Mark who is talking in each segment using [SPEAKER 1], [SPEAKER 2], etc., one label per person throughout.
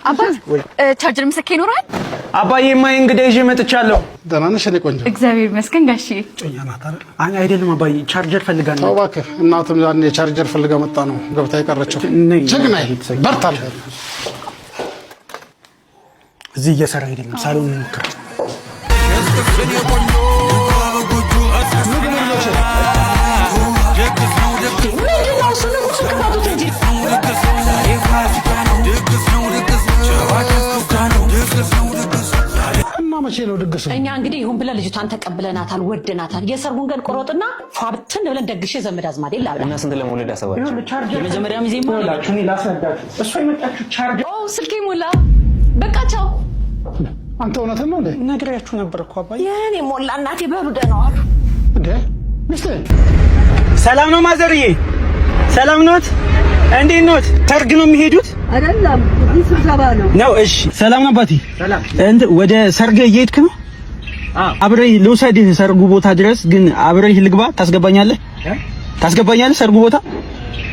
[SPEAKER 1] አባት፣ ቻርጀር መሰኪያ ይኖራል?
[SPEAKER 2] አባዬ፣ ማይ እንግዳ ይዤ መጥቻለሁ።
[SPEAKER 3] ደህና ነሽ የኔ ቆንጆ?
[SPEAKER 1] እግዚአብሔር ይመስገን ጋሽዬ።
[SPEAKER 2] ጮኛ ናት አይደል? አይ አይደለም አባዬ፣ ቻርጀር ፈልጋ ነው።
[SPEAKER 3] ተው እባክህ፣ እናትም ያኔ ቻርጀር ፈልጋ መጣ ነው ገብታ የቀረችው።
[SPEAKER 2] ነይ።
[SPEAKER 3] ጀግናዬ፣ በርታል።
[SPEAKER 2] እዚህ እየሰራ አይደለም፣ ሳሎን እንሞክር።
[SPEAKER 3] እና መቼ ነው ድግሱ?
[SPEAKER 4] እኛ እንግዲህ ይሁን ብለን ልጅቷን ተቀብለናታል፣ ወደናታል። የሰርጉን ቀን ቆረጥና ፏብትን ብለን ደግሼ ዘመድ አዝማዴ ላብላ።
[SPEAKER 5] እና ስንት ለመውለድ አሰባችሁ? የመጀመሪያ ሚዜ
[SPEAKER 2] ይኸውላችሁ፣ እኔ ላስረዳችሁ። እሷ የመጣችሁ ቻርጀር
[SPEAKER 1] ኦ፣ ስልኬ ሞላ። በቃ ቻው።
[SPEAKER 3] አንተ እውነትን ነው እንዴ?
[SPEAKER 2] ነግሬያችሁ ነበር እኮ አባዬ።
[SPEAKER 4] የኔ ሞላ እናቴ፣ በሉ ደህና ዋሉ።
[SPEAKER 3] እንዴ ሚስቴ።
[SPEAKER 2] ሰላም ነው ማዘርዬ? ሰላም ኖት? እንዴት ኖት? ሰርግ ነው የሚሄዱት?
[SPEAKER 6] አይደለም፣ እዚህ ስብሰባ ነው።
[SPEAKER 2] ነው። እሺ፣ ሰላም ነው አባቴ። እንት ወደ ሰርግ እየሄድክ ነው? አብሬህ ልውሰድህ ሰርጉ ቦታ ድረስ፣ ግን አብሬህ ልግባ? ታስገባኛለህ? ታስገባኛለህ ሰርጉ ቦታ?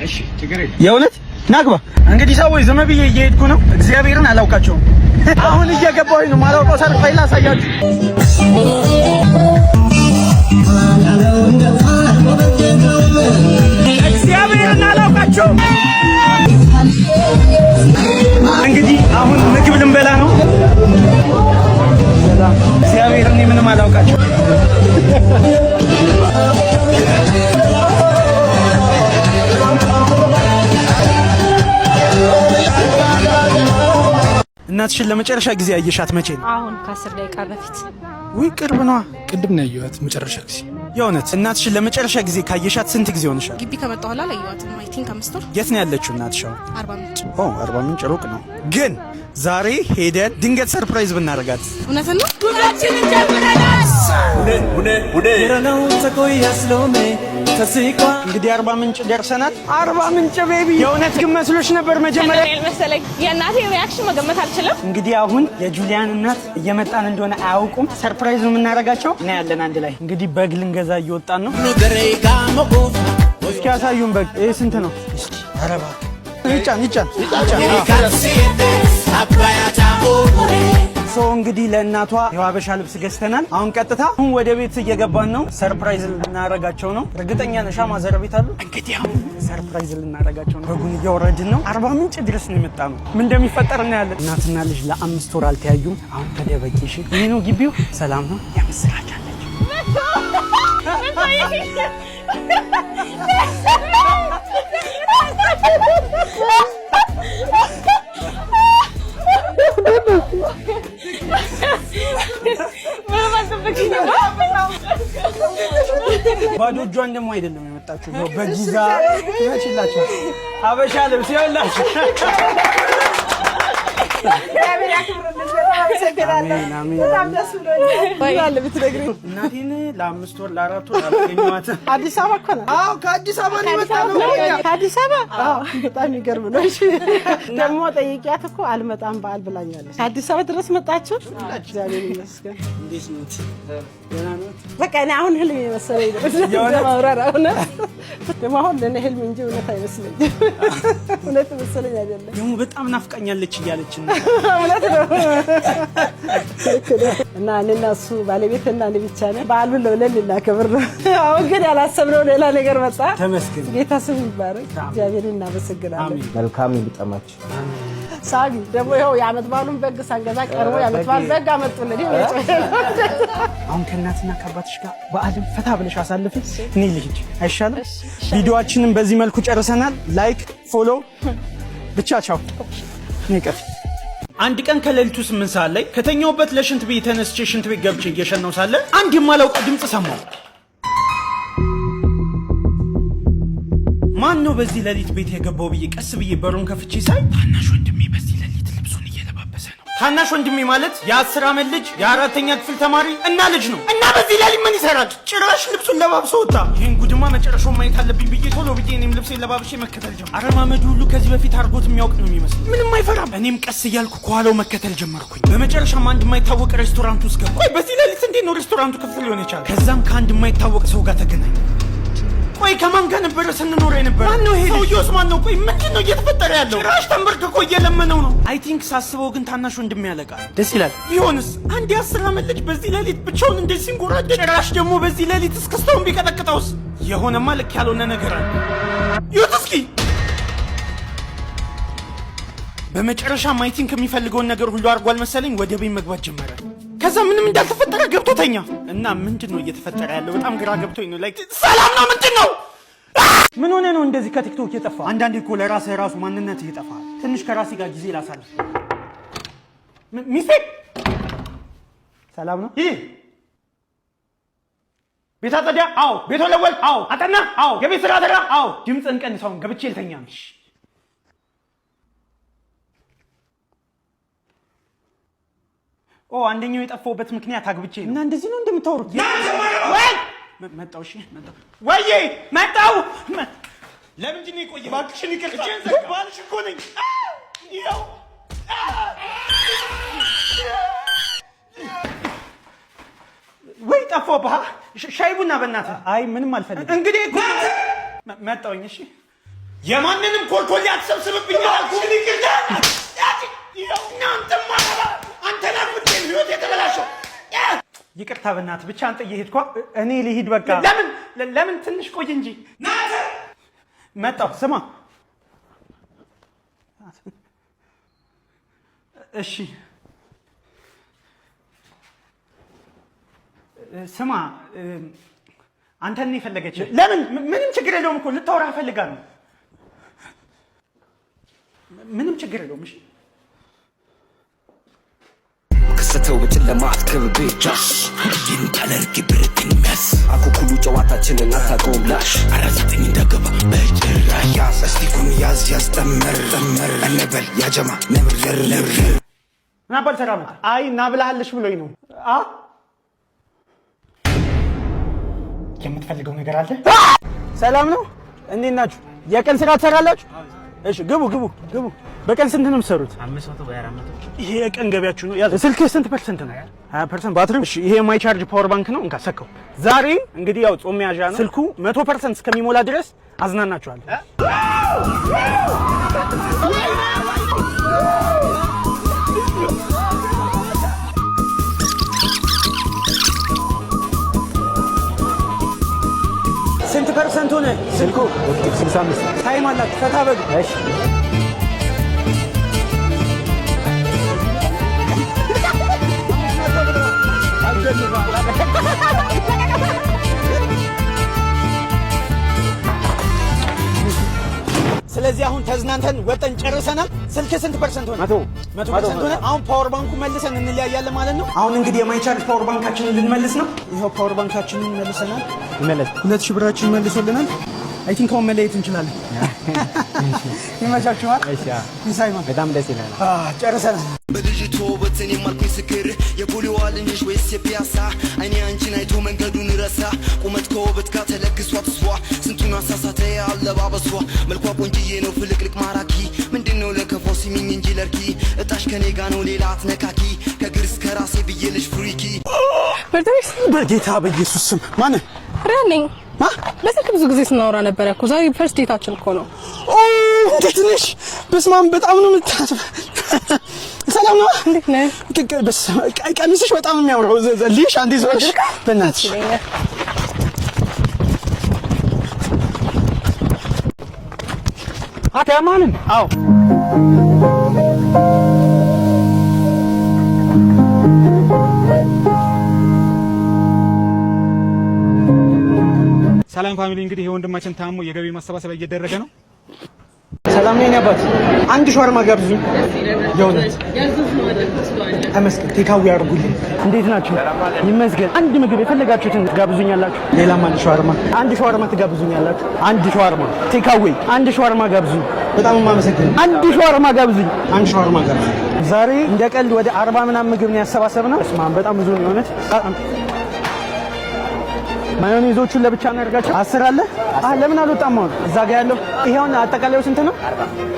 [SPEAKER 2] እሺ፣ ችግር የለም። የእውነት ናግባ። እንግዲህ ሰዎች ዝም ብዬ እየሄድኩ ነው። እግዚአብሔርን አላውቃቸውም። አሁን እየገባሁኝ ነው። ማላውቀው ሰርግ ላይ ላሳያችሁ። እግዚአብሔርን አላውቃቸውም። እንግዲህ አሁን ምግብ ልንበላ ነው። እግዚአብሔርን እኔ ምንም አላውቃቸው። እናትሽን ለመጨረሻ ጊዜ ያየሻት መቼ ነው?
[SPEAKER 7] አሁን ከ10 ደቂቃ በፊት።
[SPEAKER 2] ውይ፣ ቅርብ ነዋ።
[SPEAKER 8] ቅድም ነው ያየኋት መጨረሻ ጊዜ።
[SPEAKER 2] የእውነት እናትሽን ለመጨረሻ ጊዜ ካየሻት ስንት ጊዜ ሆነሻል?
[SPEAKER 7] ግቢ ከመጣሁ ኋላ አላየኋትም። I think 5 ወር።
[SPEAKER 2] የት ነው ያለችው እናትሽ አሁን?
[SPEAKER 7] አርባ ምንጭ።
[SPEAKER 2] ኦ፣ አርባ ምንጭ ሩቅ ነው። ግን ዛሬ ሄደን ድንገት surprise ብናደርጋት?
[SPEAKER 7] እውነትን ነው።
[SPEAKER 2] እንግዲህ አርባ ምንጭ ደርሰናል። አርባ ምንጭ baby፣ የእውነት ግን መስሎሽ ነበር መጀመሪያ?
[SPEAKER 7] መሰለኝ፣ የእናቴ reaction መገመት አልችልም።
[SPEAKER 2] እንግዲህ አሁን የጁሊያን እናት እየመጣን እንደሆነ አያውቁም። Surprise ነው የምናደርጋቸው እና ያለን አንድ ላይ እንግዲህ በግ ልንገዛ እየወጣን ነው። እስኪ ያሳዩን በግ። ይህ ስንት ነው? እስኪ ኧረ እባክህ ይጫን ይጫን ይጫን። So እንግዲህ ለእናቷ የሀበሻ ልብስ ገዝተናል። አሁን ቀጥታ አሁን ወደ ቤት እየገባን ነው። Surprise ልናረጋቸው ነው። እርግጠኛ ነሻ ማዘር ቤት አሉ? እንግዲህ አሁን surprise ልናረጋቸው ነው። በጉን እያወረድን ነው። አርባ ምንጭ ድረስ ነው የመጣ ነው። ምን እንደሚፈጠር እናያለን። እናትና ልጅ ለ5 ወር አልተያዩም። አሁን ተደበቂ እሺ። ይህ ነው ግቢው። ሰላም ነው። የምስራች አለች።
[SPEAKER 7] ምንም አልጠበቅኝም።
[SPEAKER 2] ባዶ እጇን ደግሞ አይደለም የመጣችው። በጊዛ ትመችላቸው ሀበሻ ልብስ ይኸውላችሁ። አሜን አሜን። እናቴን ለ5 ወር ለ4 ወር አላገኘኋትም።
[SPEAKER 6] አዲስ አበባ እኮ ነው።
[SPEAKER 2] አዎ፣ ከአዲስ አበባ ነው የመጣነው።
[SPEAKER 6] ከአዲስ አበባ በጣም የሚገርም ነው። እሺ፣ ደግሞ ጠይቂያት እኮ አልመጣም በዓል ብላኛለች። ከአዲስ አበባ ድረስ መጣችሁ? እግዚአብሔር ይመስገን።
[SPEAKER 2] እንዴት ኖት? ደህና ኖት?
[SPEAKER 6] በቃ እኔ አሁን ህልም የመሰለኝ ነው።
[SPEAKER 2] የእውነት?
[SPEAKER 6] ማብራሪያ እውነት ደግሞ አሁን ለእኔ ህልም እንጂ እውነት አይመስለኝም። እውነት መሰለኝ አይደለም።
[SPEAKER 2] ደግሞ በጣም ናፍቃኛለች እያለች ነው።
[SPEAKER 6] እውነት ነው። ልክ ነው። እና እኔና እሱ ባለቤት እና እኔ ብቻ ነን። በዓሉን ለብለን ልናከብር ነው። አሁን ግን ያላሰብነው ሌላ ነገር መጣ።
[SPEAKER 2] ተመስገን።
[SPEAKER 6] ጌታ ስም ይባረክ። እግዚአብሔርን እናመሰግናለን።
[SPEAKER 5] መልካም ይግጠማችሁ።
[SPEAKER 6] ሳቢ ደግሞ ይኸው የዓመት በዓሉን በግ ሳንገዛ ቀርቦ የዓመት በዓል በግ አመጡልን። ይኸው
[SPEAKER 2] አሁን ከእናትና ከአባትሽ ጋር በዓልን ፈታ ብለሽ አሳልፊ። እኔ ልሂድ አይሻልም? ቪዲዮአችንን በዚህ መልኩ ጨርሰናል። Like፣ follow፣ ብቻ ቻው። እኔ ቀፊ አንድ ቀን ከሌሊቱ 8 ሰዓት ላይ ከተኛሁበት ለሽንት ቤት ተነስቼ ሽንት ቤት ገብቼ እየሸናሁ ሳለ አንድ የማላውቀው ድምፅ ሰማሁ። ማን ነው በዚህ ሌሊት ቤት የገባው ብዬ ቀስ ብዬ በሩን ከፍቼ ሳይ ታናሽ ወንድሜ በዚህ ሌሊት ልብሱን እየለባበሰ ነው። ታናሽ ወንድሜ ማለት የ10 ዓመት ልጅ፣ የአራተኛ ክፍል ተማሪ እና ልጅ ነው እና በዚህ ሌሊት ምን ይሰራል? ጭራሽ ልብሱን ለባብሶ ወጣ። ይህን ጉድማ መጨረሻውን ማየት አለብኝ ብዬ ቶሎ ብዬ እኔም ልብሴን ለባብሼ መከተል ጀመርኩ። አረማመዱ ሁሉ ከዚህ በፊት አድርጎት የሚያውቅ ነው የሚመስለው። ምንም አይፈራም። እኔም ቀስ እያልኩ ከኋላው መከተል ጀመርኩኝ። በመጨረሻም አንድ የማይታወቅ ሬስቶራንት ውስጥ ገባ። ቆይ፣ በዚህ ሌሊት እንዴት ነው ሬስቶራንቱ ክፍት ሊሆን የቻለ? ከዛም ከአንድ የማይታወቅ ሰው ጋር ተገናኘ። ቆይ ከማን ጋር ነበረ ስንኖር የነበረ? ማን ነው ይሄ ሰውዬውስ? ማን ነው? ቆይ ምንድን ነው እየተፈጠረ ያለው? ጭራሽ ተንበርክኮ እየለመነው ነው። I think ሳስበው ግን ታናሽ ወንድሜ ያለቃ ደስ ይላል። ቢሆንስ አንድ የ10 ዓመት ልጅ በዚህ ሌሊት ብቻውን እንደዚህ ሲንጎራደድ፣ ጭራሽ ደግሞ በዚህ ሌሊት እስክስታውን ቢቀጠቅጠውስ? የሆነማ ልክ ያልሆነ ነገር አለ። ይሁት እስኪ። በመጨረሻ I think የሚፈልገውን ነገር ሁሉ አድርጓል መሰለኝ። ወደ ቤት መግባት ጀመረ። ከዛ ምንም እንዳልተፈጠረ ገብቶ ተኛ። እና ምንድን ነው እየተፈጠረ ያለው? በጣም ግራ ገብቶኝ ነው። Like ሰላም ነው? ምንድን ነው? ምን ሆነ ነው እንደዚህ ከቲክቶክ የጠፋ? አንዳንዴ እኮ ለራስህ ራሱ ማንነትህ ይጠፋል። ትንሽ ከራሴ ጋር ጊዜ ላሳልፍ። ሚስቴ ሰላም ነው? ይህ ቤት አጸዳ? አዎ። ቤት ወለወል? አዎ። አጠና? አዎ። የቤት ስራ ሰራ? አዎ። ድምፅን ቀንሰውን ገብቼ ልተኛ ነው። ኦ፣ አንደኛው የጠፋሁበት ምክንያት አግብቼ ነው። እና እንደዚህ ነው እንደምታወሩት? ወይ መጣው። እሺ መጣው። ወይዬ መጣው። ለምንድን ነው የቆየኸው? እባክሽን ይቅርታ። ባልሽ እኮ ነኝ። ይኸው። ወይ ጠፋሁብህ። ሻይ ቡና በእናትህ። አይ ምንም አልፈልግም። እንግዲህ እኮ መጣሁኝ። እሺ የማንንም ኮልኮሌ አትሰብስብብኝ አልኩህ። ይቅርታ። እናንተ ማረባ አንተን አግብቼ ነው ህይወት የተበላሸው። ይቅርታ በእናትህ፣ ብቻ አንተ እየሄድኳ እኔ ልሂድ በቃ። ለምን ለምን ትንሽ ቆይ እንጂ። መጣሁ። ስማ እሺ ስማ፣ አንተን የፈለገች። ለምን? ምንም ችግር የለውም እኮ፣ ልታወራ ፈልጋ ነው። ምንም ችግር የለውም። እሺ።
[SPEAKER 9] ከሰተው በጨለማ አትከብቤ ጃሽ ይንታለርግ ብርትን ሚያስ አኩኩሉ ጨዋታችንን አታውቀውም ላሽ 49 እንዳገባ በጭራሽ ያዝ እስቲኩን ያዝ ያዝ ጠመር ጠመር እንበል ያጀማ ነብር ነብር።
[SPEAKER 2] ምን አባል ሰራ መጣ? አይ ና ብላሃለሽ ብሎኝ ነው። አ የምትፈልገው ነገር አለ? ሰላም ነው? እንዴት ናችሁ? የቀን ስራ ትሰራላችሁ? እሺ ግቡ ግቡ ግቡ። በቀን ስንት ነው የምትሰሩት? ይሄ የቀን ገቢያችሁ ነው። ያዝ። ስልክህ ስንት percent ነው? 20% ባትሪው። እሺ ይሄ የማይ charge power bank ነው። እንካ ሰከው። ዛሬ እንግዲህ ያው ጾም መያዣ ነው። ስልኩ 100% እስከሚሞላ ድረስ አዝናናችኋለሁ። ስንት percent ሆነ ስልኩ?
[SPEAKER 5] 65።
[SPEAKER 2] Time አላችሁ፣ ፈታ በሉ።
[SPEAKER 5] እሺ።
[SPEAKER 2] ስለዚህ አሁን ተዝናንተን ወጠን ጨርሰናል። ስልክ ስንት percent ሆነ?
[SPEAKER 5] 100።
[SPEAKER 2] 100% ሆነ። አሁን power bank ኡ መልሰን እንለያያለን ማለት ነው። አሁን እንግዲህ የማይቻርጅ power bank ኣችንን ልንመልስ ነው። ይኸው power bank ኣችንን መልሰናል።
[SPEAKER 5] ይመለስ።
[SPEAKER 2] 2000 ብራችን መልሶልናል። I think አሁን መለየት እንችላለን። ይመቻችኋል።
[SPEAKER 5] እሺ።
[SPEAKER 2] ይሳይማ።
[SPEAKER 5] በጣም ደስ ይላል።
[SPEAKER 2] ጨርሰናል።
[SPEAKER 9] በልጅቱ ውበት እኔም አልኩኝ ስክር፣ የቦሌዋ ልጅ ወይስ የፒያሳ? አይኔ አንቺን አይቶ መንገዱን ረሳ። ቁመት ከውበት ጋር ተለግሷት እሷ ስንቱን አሳሳተ አለባበሷ። መልኳ ቆንጅዬ ነው ፍልቅልቅ ማራኪ። ምንድነው ለከፋው ሲሚኝ እንጂ ለርኪ እጣሽ ከኔ ጋ ነው ሌላ አትነካኪ። ከግር እስከ ራሴ ብዬልሽ freaky።
[SPEAKER 2] በጌታ በኢየሱስ ስም ማን?
[SPEAKER 7] ሪያን ነኝ።
[SPEAKER 2] ማ?
[SPEAKER 7] በስልክ ብዙ ጊዜ ስናወራ ነበረ እኮ። ዛሬ first date ኣችን እኮ ነው።
[SPEAKER 2] ኦ እንዴት ነሽ? በስመ አብ በጣም ነው የምታስብ። ሰላም ነው?
[SPEAKER 7] እንዴት ነህ?
[SPEAKER 2] ቀሚስሽ በጣም ነው የሚያምረው። ልይሽ አንዴ ዞርሽ በእናትሽ።
[SPEAKER 7] ይለኛል።
[SPEAKER 5] አታ ማንን?
[SPEAKER 2] አዎ።
[SPEAKER 8] ሰላም family፣ እንግዲህ የወንድማችን ታሞ የገቢ ማሰባሰቢያ እየደረገ ነው።
[SPEAKER 2] ሰላም ነኝ አባት። አንድ ሸዋርማ ጋብዙኝ። የእውነት ተመስገን። Takeaway አድርጉልኝ። እንዴት ናችሁ? ይመስገን። አንድ ምግብ የፈለጋችሁትን ትጋብዙኛላችሁ። ሌላም አንድ ሸዋርማ፣ አንድ ሸዋርማ ትጋብዙኛላችሁ። አንድ ሸዋርማ takeaway፣ አንድ ሸዋርማ ጋብዙኝ። በጣም የማመሰግነው። አንድ ሸዋርማ ጋብዙኝ። አንድ ሸዋርማ ጋብዙኝ። ዛሬ እንደ ቀልድ ወደ 40 ምናምን ምግብ ነው ያሰባሰብነው። በስመ አብ በጣም ብዙ ነው የእውነት። ማዮኔዞቹን ለብቻ እናደርጋቸው። 10 አለ። ለምን አልወጣም? አሁን እዛ ጋ ያለው ይሄውን አጠቃላዩ ስንት ነው?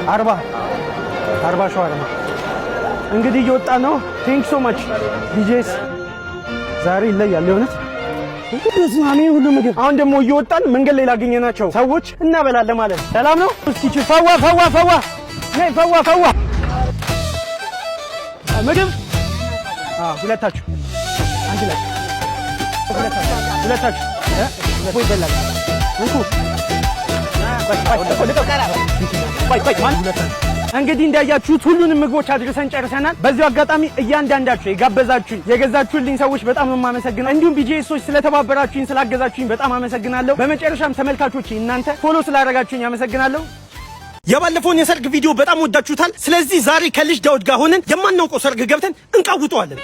[SPEAKER 2] 40። 40 ሸዋርማ እንግዲህ እየወጣ ነው። Thank so much ዲጄስ። ዛሬ ይለያል የእውነት። በስመ አብ፣ ይሄ ሁሉ ምግብ። አሁን ደግሞ እየወጣን መንገድ ላይ ላገኘናቸው ሰዎች እናበላለን ማለት ነው። ሰላም ነው? እስኪ ፈዋ ፈዋ ፈዋ ነይ፣ ፈዋ ፈዋ ምግብ። አዎ፣ ሁለታችሁ አንድ ላይ፣ ሁለታችሁ ሁለታችሁ እ ይበላል። እንኩ፣ ቆይ ቆይ፣ ማን እንግዲህ እንዳያችሁት ሁሉንም ምግቦች አድርሰን ጨርሰናል። በዚሁ አጋጣሚ እያንዳንዳችሁ የጋበዛችሁኝ፣ የገዛችሁልኝ ሰዎች በጣም ነው የማመሰግነው። እንዲሁም ቢጂኤሶች ስለተባበራችሁኝ፣ ስላገዛችሁኝ በጣም አመሰግናለሁ። በመጨረሻም ተመልካቾች እናንተ follow ስላደረጋችሁኝ አመሰግናለሁ። የባለፈውን የሰርግ ቪዲዮ በጣም ወዳችሁታል። ስለዚህ ዛሬ ከልጅ ዳውድ ጋር ሆነን የማናውቀው ሰርግ ገብተን እንቃውጠዋለን።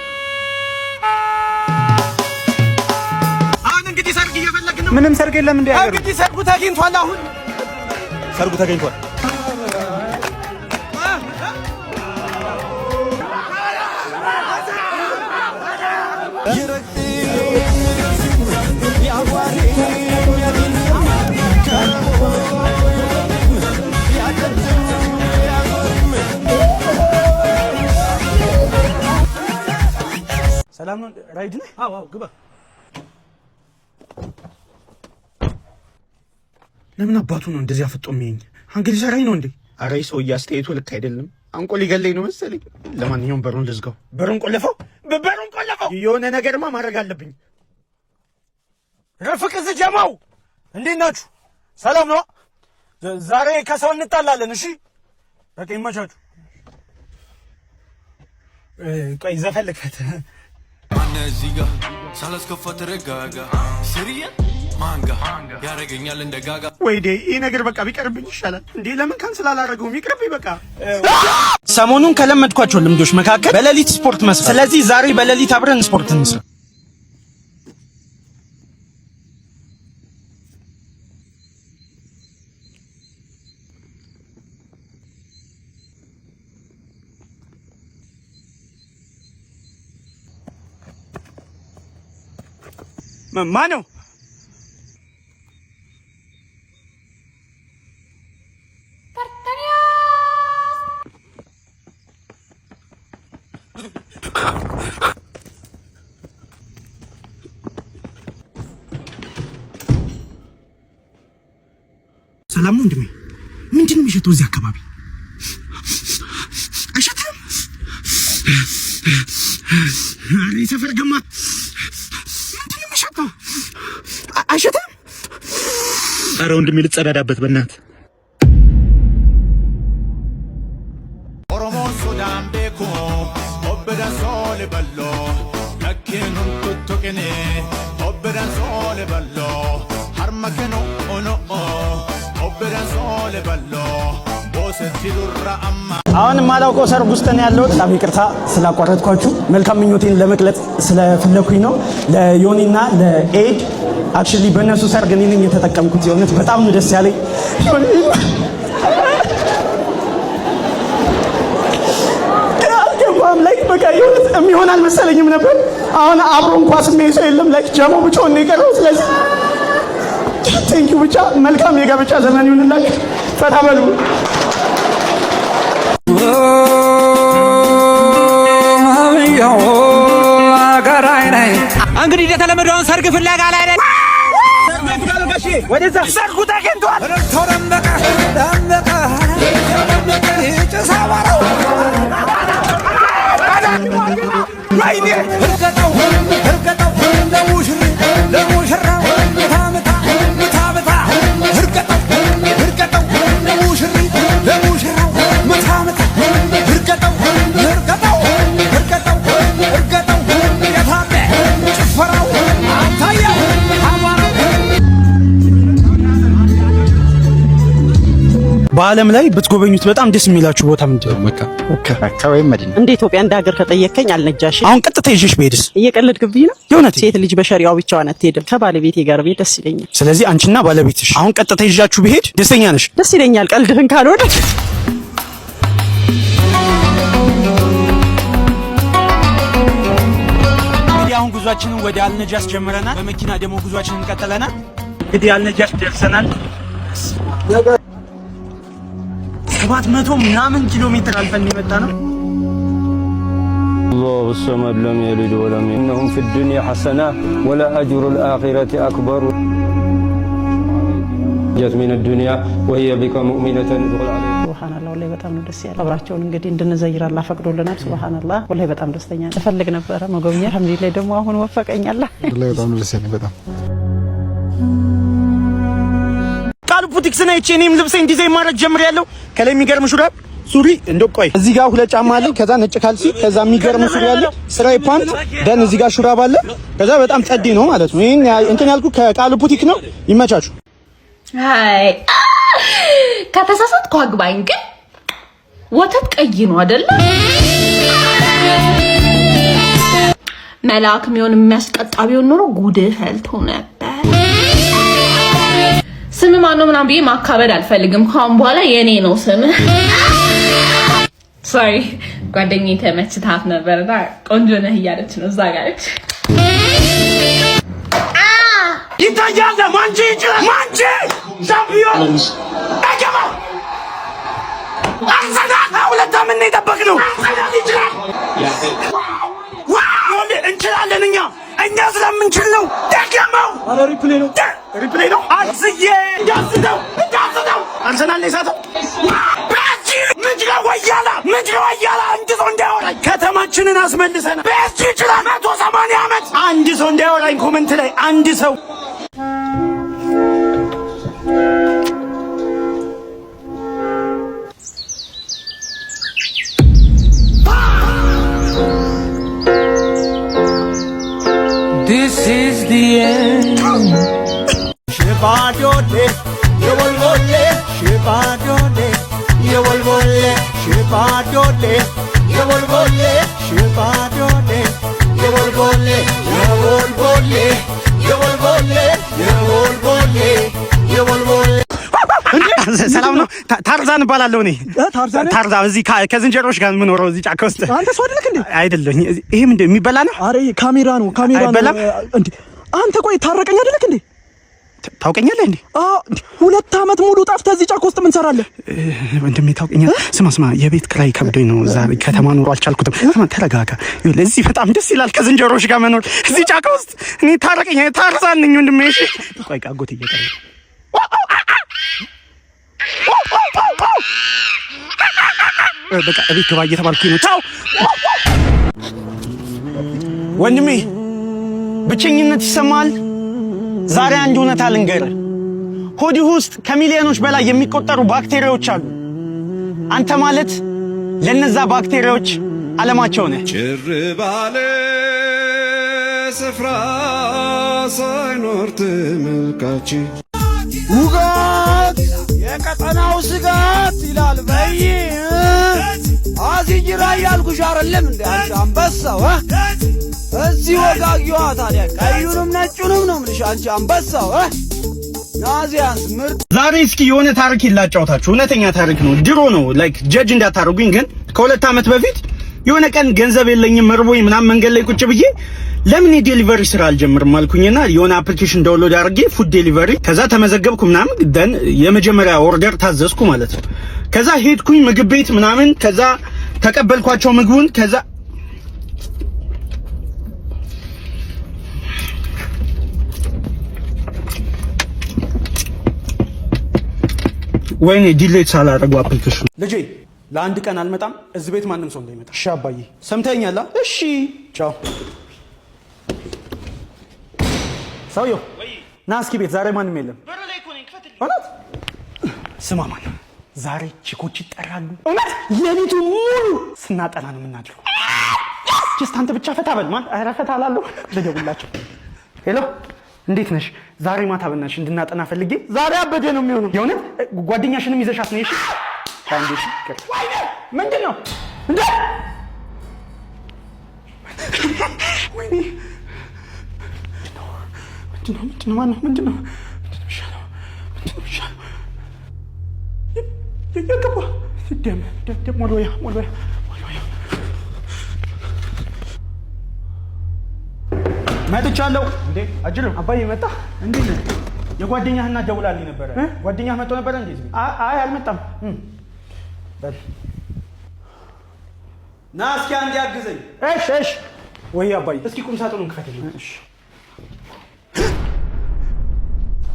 [SPEAKER 2] አሁን እንግዲህ ሰርግ እየፈለግን ነው።
[SPEAKER 8] ምንም ሰርግ የለም እንዴ ሀገሩ?
[SPEAKER 2] እንግዲህ ሰርጉ ተገኝቷል። አሁን
[SPEAKER 8] ሰርጉ ተገኝቷል።
[SPEAKER 2] ሰላም ነው። ራይድ ነህ? አዎ፣ ግባ። ለምን አባቱ ነው እንደዚህ አፍጦ የሚያየኝ? እንግዲህ ሰራኝ ነው እንዴ? አረ ሰውዬ አስተያየቱ ልክ አይደለም። አንቆ ሊገለኝ ነው መሰለኝ። ለማንኛውም በሩን ልዝጋው። በሩን ቆለፈው፣ በሩን ቆለፈው። የሆነ ነገርማ ማድረግ አለብኝ። ረፍቅዝ ጀማው፣ እንዴት ናችሁ? ሰላም ነው? ዛሬ ከሰው እንጣላለን። እሺ በቃ ይመቻችሁ። ቆይ ዘፈን ልክፈት።
[SPEAKER 10] እዚህ ጋ ሳላስከፋ ተረጋጋ። ስርየ ማንጋ ያደረገኛል እንደ ጋጋ።
[SPEAKER 2] ወይዴ፣ ይህ ነገር በቃ ቢቀርብኝ ይሻላል። እንዴ ለምን cancel አላደረገውም? ይቅርብኝ በቃ። ሰሞኑን ከለመድኳቸው ልምዶች መካከል በሌሊት ስፖርት መስራት። ስለዚህ ዛሬ በሌሊት አብረን ስፖርት እንስራ። ማን ነው? ሰላም ነው ወንድሜ? ምንድን ነው የሚሸተው እዚህ አካባቢ? አይሸትም? ኧረ የሰፈር ግማ፣ ምንድን ነው የሚሸተው? አይሸትም?
[SPEAKER 8] ኧረ ወንድሜ ልጸዳዳበት በእናትህ።
[SPEAKER 10] Oromoon sodaan beeku obbedan soole balloo lakkeen huntutuqine obbedan soole balloo harma keno ono'o obbedan soole balloo boosetti durra amma.
[SPEAKER 2] አሁን የማላውቀው ሰርግ ውስጥ ነው ያለሁት። በጣም ይቅርታ ስላቋረጥኳችሁ። መልካም ምኞቴን ለመግለጽ ስለፈለኩኝ ነው። ለዮኒና ለኤድ፣ actually በእነሱ ሰርግ እኔ ነኝ የተጠቀምኩት። የእውነት በጣም ነው ደስ ያለኝ። ዮኒ አልገባም ላይ በቃ የእውነት የሚሆን አልመሰለኝም ነበር። አሁን አብሮ እንኳን ስሜ ሰው የለም። Like ጀሞ ብቻውን ነው የቀረው። ስለዚህ thank you ብቻ። መልካም የጋብቻ ዘመን ይሁንላችሁ። ፈታ በሉ።
[SPEAKER 5] እንግዲህ እንደተለመደው አሁን ሰርግ ፍለጋ ላይ ነን።
[SPEAKER 2] ወደዛ ሰርጉ ተገኝቷል።
[SPEAKER 9] ደመቀ ደመቀ ጭስ አቧራው
[SPEAKER 2] ወይኔ።
[SPEAKER 9] እርገጠው እርገጠው ለሙሽሪ ለሙሽራው ምታ ምታ ምታ ምታ እርገጠው እርገጠው ለሙሽሪ ለሙሽራው ምታ ምታ እርገጠው እርገጠው እርገጠው እርገጠው የታለ ጭፈራው አታየው አቧራው።
[SPEAKER 2] በዓለም ላይ ብትጎበኙት በጣም ደስ የሚላችሁ ቦታ ምንድን ነው?
[SPEAKER 8] መካ፣ መካ ወይም መዲና።
[SPEAKER 6] እንደ ኢትዮጵያ እንደ ሀገር ከጠየከኝ አልነጃሺ።
[SPEAKER 2] አሁን ቀጥታ ይዤሽ ብሄድስ?
[SPEAKER 6] እየቀለድክብኝ ነው።
[SPEAKER 2] የእውነት።
[SPEAKER 6] ሴት ልጅ በሸሪያው ብቻዋን አትሄድም። ከባለቤቴ ጋር ብሄድ ደስ ይለኛል።
[SPEAKER 2] ስለዚህ አንቺና ባለቤትሽ አሁን ቀጥታ ይዣችሁ ብሄድ ደስተኛ ነሽ?
[SPEAKER 6] ደስ ይለኛል። ቀልድህን ካልሆነ።
[SPEAKER 2] እንግዲህ አሁን ጉዟችንን ወደ አልነጃስ ጀምረናል። በመኪና ደግሞ ጉዟችንን ቀጥለናል። እንግዲህ አልነጃስ ደርሰናል። 700 ምናምን ኪሎ ሜትር አልፈን የመጣ ነው።
[SPEAKER 11] الصمد لم يلد ولم إنهم في الدنيا حسنة ولأجر الآخرة أكبر جت من الدنيا وهي بك مؤمنة ادخل عليك
[SPEAKER 6] ሱብሃንአላህ፣ ወላሂ በጣም ነው ደስ ያለው። አብራቸውን እንግዲህ እንድንዘይር አላህ ፈቅዶልናል። ሱብሃንአላህ፣ ወላሂ በጣም ደስተኛ ነኝ። እፈልግ ነበረ መጎብኘት። አልሐምዱሊላህ ደግሞ አሁን ወፈቀኝ አላህ።
[SPEAKER 3] ወላሂ በጣም ነው ደስ ያለኝ በጣም።
[SPEAKER 2] ቃሉ ቡቲክስን አይቼ እኔም ልብሴን ዲዛይን ማድረግ ጀምሬያለሁ። ከላይ የሚገርም ሹራብ ሱሪ እንደው ቆይ እዚህ ጋር ሁለት ጫማ አለ። ከዛ ነጭ ካልሲ፣ ከዛ የሚገርም ሱሪ አለ፣ ስራይ ፓንት፣ then እዚህ ጋር ሹራብ አለ። ከዛ በጣም ጸዴ ነው ማለት ነው። ይሄን እንትን ያልኩ ከቃሉ ቡቲክ ነው። ይመቻችሁ።
[SPEAKER 1] አይ ከተሳሳትኩ አግባኝ፣ ግን ወተት ቀይ ነው አይደለ? መልአክ የሚሆን የሚያስቀጣ ቢሆን ኖሮ ጉድ ፈልቶ ነበር። ስም ማነው ምናምን ብዬ ማካበድ አልፈልግም። ከአሁን በኋላ የኔ ነው ስም። Sorry፣ ጓደኛዬ ተመችታት ነበርና ቆንጆ ነህ እያለች ነው እዛ ጋር።
[SPEAKER 2] ይታያል። ማንቺ ማንቺ ሻምፒዮን አይገባ። አርሰናል 2 ዓመት ነው የጠበቅነው። አርሰናል ይችላል። Wow፣ እንችላለን። እኛ ስለምንችል ነው። ደገመው። ኧረ replay ነው፣ replay ነው። አርስዬ እንዳስተው እንዳስተው አርሰናል ነው የሳተው። ፒኤስጂ ምንድነው ወያላ ምንድነው ወያላ። አንድ ሰው እንዳያወራኝ ከተማችንን አስመልሰናል። ፒኤስጂ ይችላል። 180 ዓመት አንድ ሰው እንዳያወራኝ comment ላይ አንድ ሰው።
[SPEAKER 5] This is the end.
[SPEAKER 10] ሽባዶሌ የወልቦሌ ሽባዶሌ የወልቦሌ ሽባዶሌ የወልቦሌ ሽባዶሌ የወልቦሌ የወልቦሌ የወልቦሌ የወልቦሌ የወልቦሌ።
[SPEAKER 2] ሰላም ነው። ታርዛን እባላለሁ እኔ። ታርዛን? ታርዛን እዚህ ከዝንጀሮች ጋር የምኖረው እዚህ ጫካ ውስጥ።
[SPEAKER 12] አንተ ሰው አይደለህ እንዴ?
[SPEAKER 2] አይደለሁኝ። ይሄ ምንድን ነው? የሚበላ ነው?
[SPEAKER 12] አረ ይሄ ካሜራ ነው፣ ካሜራ ነው።
[SPEAKER 2] አይበላም?
[SPEAKER 12] እንዴ አንተ ቆይ ታረቀኝ አይደለህ እንዴ?
[SPEAKER 2] ታውቀኛለህ እንዴ?
[SPEAKER 12] አዎ፣ 2 ዓመት ሙሉ ጠፍተህ እዚህ ጫካ ውስጥ ምን ትሰራለህ?
[SPEAKER 2] ወንድሜ ታውቀኛለህ። ስማ ስማ፣ የቤት ክራይ ከብዶኝ ነው እዛ ከተማ ኑሮ አልቻልኩትም። ስማ ተረጋጋ። ይኸውልህ እዚህ በጣም ደስ ይላል ከዝንጀሮች ጋር መኖር እዚህ ጫካ ውስጥ። እኔ ታረቀኝ ታርዛን ነኝ ወንድሜ። እሺ ቆይ አጎቴ እየጠራኝ ነው። በቃ እቤት ግባ እየተባልኩኝ ነው። ቻው ወንድሜ። ብቸኝነት ይሰማል። ዛሬ አንድ እውነት ልንገርህ። ሆድህ ውስጥ ከሚሊዮኖች በላይ የሚቆጠሩ ባክቴሪያዎች አሉ። አንተ ማለት ለነዛ ባክቴሪያዎች ዓለማቸው ነህ።
[SPEAKER 10] ጭር ባለ ስፍራ ሳይኖር ተመልካች
[SPEAKER 5] ውጋት የቀጠናው ስጋት ይላል። በይ አዚጅራ እያልኩሽ አይደለም እንደ አንቺ አንበሳው እ? እዚህ ወጋጊዋ ታዲያ ቀዩንም ነጩንም ነው የምልሽ አንቺ አንበሳው እ? ናዚያንስ ምርጥ
[SPEAKER 2] ዛሬ እስኪ የሆነ ታሪክ ላጫውታችሁ። እውነተኛ ታሪክ ነው። ድሮ ነው፣ like judge እንዳታደርጉኝ፣ ግን ከ2 ዓመት በፊት የሆነ ቀን ገንዘብ የለኝም እርቦኝ ምናምን መንገድ ላይ ቁጭ ብዬ ለምን የ delivery ስራ አልጀምርም አልኩኝና የሆነ application download አድርጌ food delivery ከዛ ተመዘገብኩ ምናምን፣ then የመጀመሪያ order ታዘዝኩ ማለት ነው። ከዛ ሄድኩኝ ምግብ ቤት ምናምን፣ ከዛ ተቀበልኳቸው ምግቡን። ከዛ ወይኔ delete ሳላደርገው application። ልጄ ለአንድ ቀን አልመጣም። እዚህ ቤት ማንም ሰው እንዳይመጣ። እሺ አባዬ፣ ሰምተኸኛል? እሺ ቻው። ሰውየው ና እስኪ ቤት ዛሬ ማንም የለም። እውነት ስማ፣ ማን ዛሬ ቺኮች ይጠራሉ። እውነት ሌሊቱ ሙሉ ስናጠና ነው የምናድረው። Just አንተ ብቻ ፈታ በል። ማን ኧረ ፈታ እላለሁ። ልደውልላቸው። Hello፣ እንዴት ነሽ? ዛሬ ማታ በእናትሽ እንድናጠና ፈልጌ። ዛሬ አበደ ነው የሚሆነው። የእውነት ጓደኛሽንም ይዘሻት ነው። እሺ አንዴ። እሺ ምንድን ነው እንዴ? ወይኔ ምንድን ነው? ምንድን ነው? ማነው? ምንድን ነው? ምንድን ነው የሚሻለው? ምንድን ነው የሚሻለው? የገባ ደም ደም ደም ሞልወያ ሞልወያ ሞልወያ መጥቻለሁ። እንዴ አጅሩ አባዬ መጣ። እንዴት ነህ? የጓደኛህ እናት ደውላልኝ ነበረ። ጓደኛህ መጥቶ ነበረ እንዴ? አይ አልመጣም። በል። ና እስኪ አንዴ አግዘኝ።
[SPEAKER 12] እሺ። ወይ አባዬ፣
[SPEAKER 2] እስኪ ቁም ሳጥኑን ክፈትልኝ። እሺ።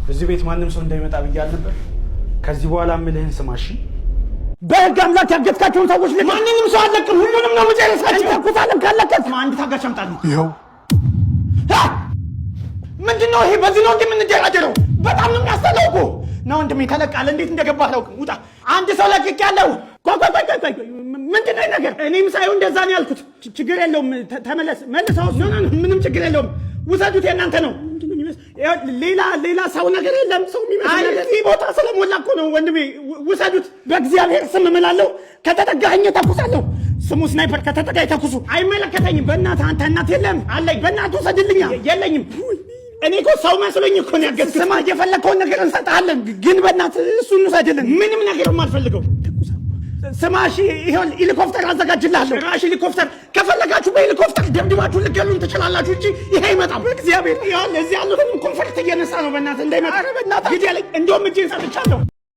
[SPEAKER 2] እዚህ ቤት ማንም ሰው እንዳይመጣ ብዬ አልነበር? ከዚህ በኋላ የምልህን ስማ እሺ። በህግ አምላክ ያገትካቸውን ሰዎች ልቀቅ። ማንንም ሰው አለቅም። ሁሉንም ነው መጨረሳቸው። እንተኩሳለን። ካለቀቅ አንድ ታጋች አምጣልኝ።
[SPEAKER 3] ይኸው።
[SPEAKER 2] ምንድን ነው ይሄ? በዚህ ነው እንዴ የምንደራደረው? በጣም ነው የሚያስጠላው እኮ። ና ወንድሜ ተለቃለ። እንዴት እንደገባ አላውቅም። ውጣ። አንድ ሰው ለቅቄያለሁ። ቆይ ቆይ ቆይ ቆይ ቆይ፣ ምንድን ነው ይሄ ነገር? እኔም ሳይሆን እንደዛ ነው ያልኩት። ችግር የለውም። ተመለስ፣ መልሰው። No, no, ምንም ችግር የለውም። ውሰዱት፣ የእናንተ ነው። ምንድን ነው የሚመስል? ይኸው ሌላ ሰው ነገር የለም። ሰው የሚመስል ነገር እዚህ ቦታ ስለሞላ እኮ ነው ወንድሜ። ውሰዱት። በእግዚአብሔር ስም እምላለሁ፣ ከተጠጋኸኝ ተኩሳለሁ። ስሙ sniper፣ ከተጠጋኝ ተኩሱ። አይመለከተኝም። በእናትህ አንተ እናት የለም አለኝ። በእናትህ ውሰድልኛ። የለኝም። እኔ እኮ ሰው መስሎኝ እኮ ነው ያገዝኩት። ስማ፣ የፈለግከውን ነገር እንሰጥሃለን፣ ግን በእናትህ እሱን ውሰድልን። ምንም ነገር የማልፈልገው። ስማ፣ እሺ፣ ይኸው ሄሊኮፕተር አዘጋጅልሃለሁ። ራሽ ሄሊኮፕተር ከፈለጋችሁ በሄሊኮፕተር ደብድባችሁ ልገሉን ትችላላችሁ እንጂ ይሄ አይመጣም። በእግዚአብሔር ይኸውልህ፣ እዚህ ያሉትንም comfort እየነሳ ነው። በእናትህ እንዳይመጣ። ኧረ በእናትህ ግደለኝ። እንደውም እጄን ሰጥቻለሁ።